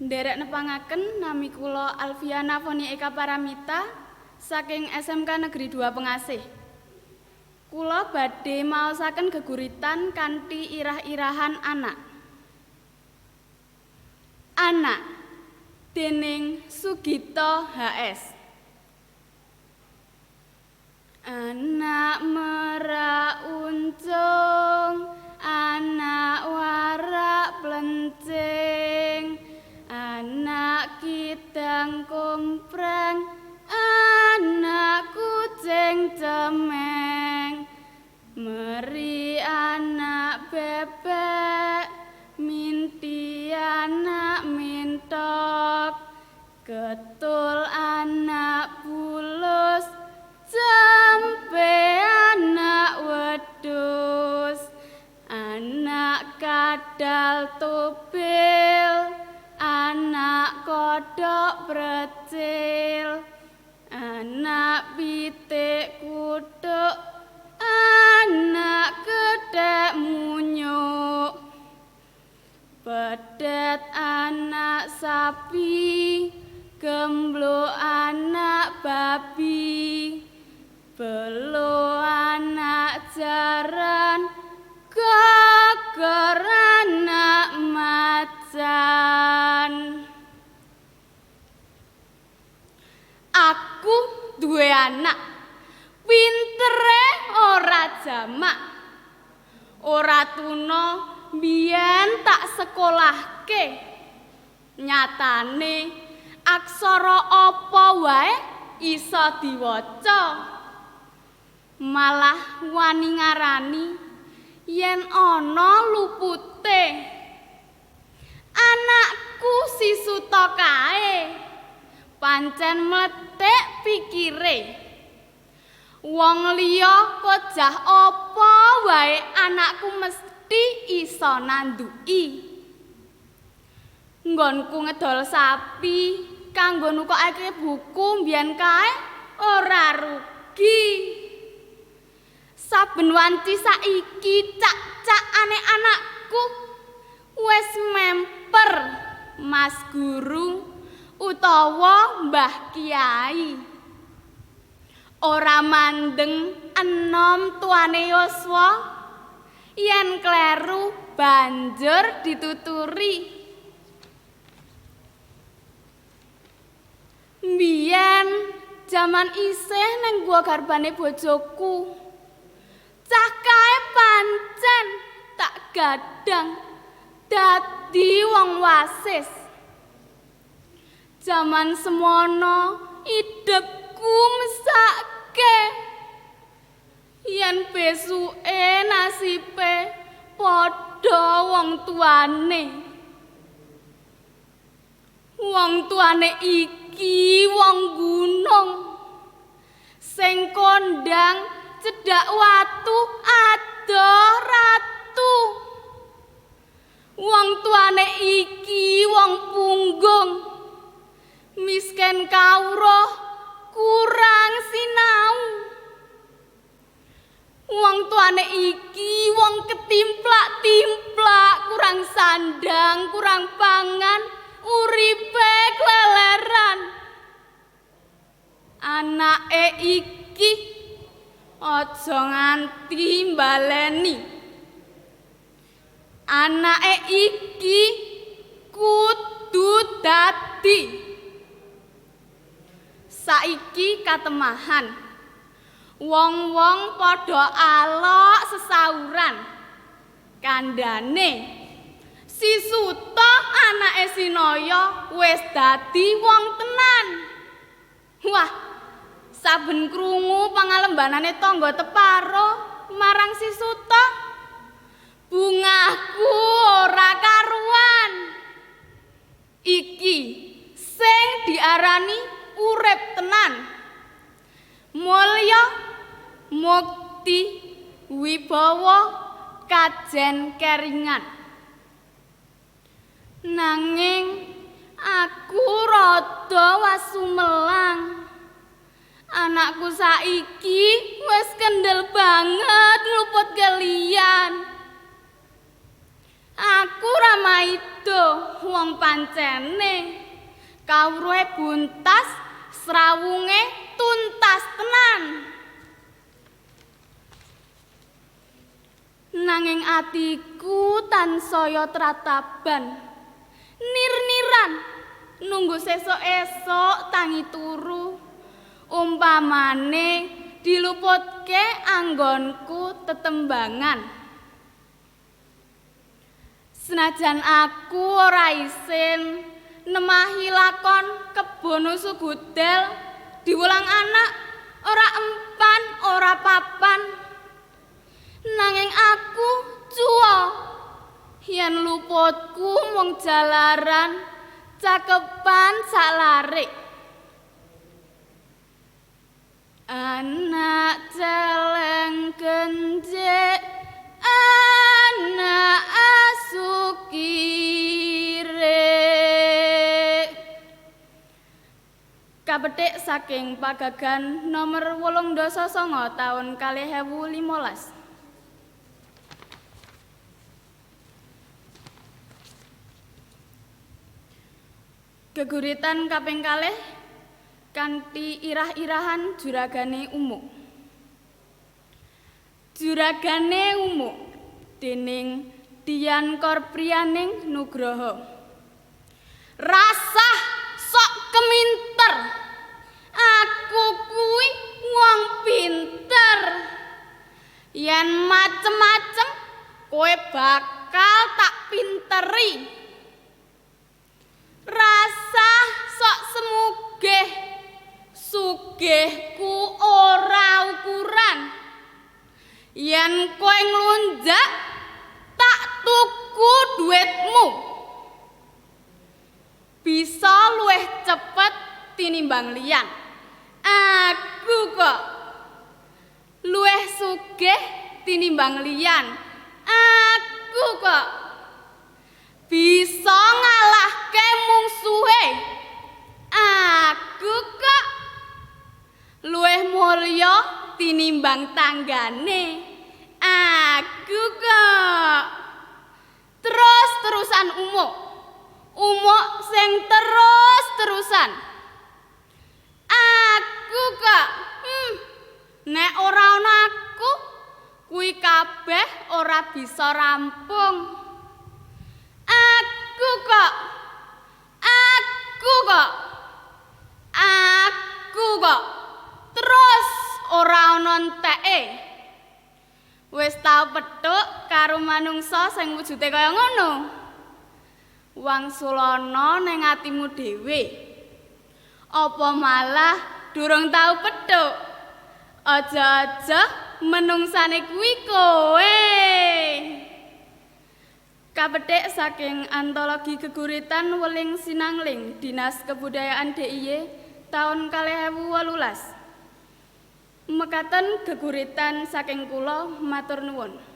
Nderek nepangaken nami kula Alfiana Foni Eka Paramita saking SMK Negeri 2 Pengasih. Kula badhe maosaken geguritan kanthi irah-irahan anak. Anak dening Sugito HS. Anak merak uncung, anak warak plencing, anak kidang kompreng, anak kucing cemeng, meri anak bebek, minti anak mintok, ketul anak bulus, jampe anak wedhus, anak kadal tobil, anak kodhok precil, anak pitik kuthuk, anak kethek munyuk, pedet anak sapi, gemblok anak babi, belo anak jaran, gogor anak macan. Aku duwe anak, pintere ora jamak, ora tuna biyen tak sekolahke. Nyatane aksara apa wae iso diwaca. Malah wani ngarani yen ana lupute. Anakku si Suta kae pancen mlethik pikire. Wong liya kojah apa wae anakku mesti iso nanduki. Nggonku ngedol sapi kanggo nukokake buku mbiyen kae ora rugi. Saben wanci saiki cak-cakane anakku wis memper Mas Guru utawa Mbah Kiai. Ora mandeng enom tuane yuswa, yen kleru banjur dituturi. Mbiyen jaman isih nang gua garbane bojoku, cah kae pancen tak gadang dadi wong wasis. Jaman semono idepku mesake, yen besuke nasibe padha wong tuane. Wong tuane iki wong gunung sing kondang cedhak watu adoh ratu. Wong tuane iki wong punggung, miskin kawruh kurang sinau. Wong tuane iki wong ketimplak-timplak, kurang sandang, kurang pangan, uripe kleleran. Anake iki aja nganti mbaleni. Anake iki kudu dadi. Saiki katemahan, wong-wong padha alok sesauran. Kandhane si Suta anake Sinaya wis dadi wong tenan. Wah, saben krungu pangalembanane tangga teparo marang si Suta, bungahku ora karuan. Iki sing diarani urip tenan. Mulya, mukti, wibawa, kajen keringan. Nanging aku rada wasumelang. Anakku saiki wis kendel banget ngluput kelian. Aku ora maido wong pancene. Kawruhe buntas, srawunge tuntas tenan. Nanging atiku tansaya trataban. Nir-niran nunggu sesuk esuk tangi turu. Umpamane diluputke anggonku tetembangan. Senajan aku ora isin nemahi lakon kebon sugudel diwulang anak ora empan ora papan. Nanging aku cuwa yen luputku mung jalaran cakepan salarik. Anak celeng genjek, anak asu kirik. Kapetik saking Pagagan nomor 89 taun 2015. Geguritan kaping kalih kanthi irah-irahan Juragane Umuk. Juragane Umuk dening Dian Korprianing Nugroho. Rasah sok keminter, aku kuwi wong pinter. Yen macem-macem kowe bakal tak pinteri. Rasah sok semugih, sugihku ora ukuran. Yen kowe nglunjak tak tuku duitmu. Bisa luwih cepet tinimbang liyan. Aku kok luwih sugih tinimbang liyan. Aku kok bisa ngalahke mungsuhe. Aku kok luwih mulya tinimbang tanggane. Aku kok terus-terusan umuk. Umuk sing terus-terusan. Aku kok nek ora ana aku kuwi kabeh ora bisa rampung. Aku kok, aku kok, aku kok terus ora ana enteke. Wis tau petuk karo manungsa sing wujude kaya ngono. Wangsulana ning atimu dhewe. Apa malah durung tau petuk? Aja-aja menungsane kuwi kowe. Kapetik saking antologi geguritan Weling Sinangling Dinas Kebudayaan DIY taun 2018. Mekaten geguritan saking kula, matur nuwun.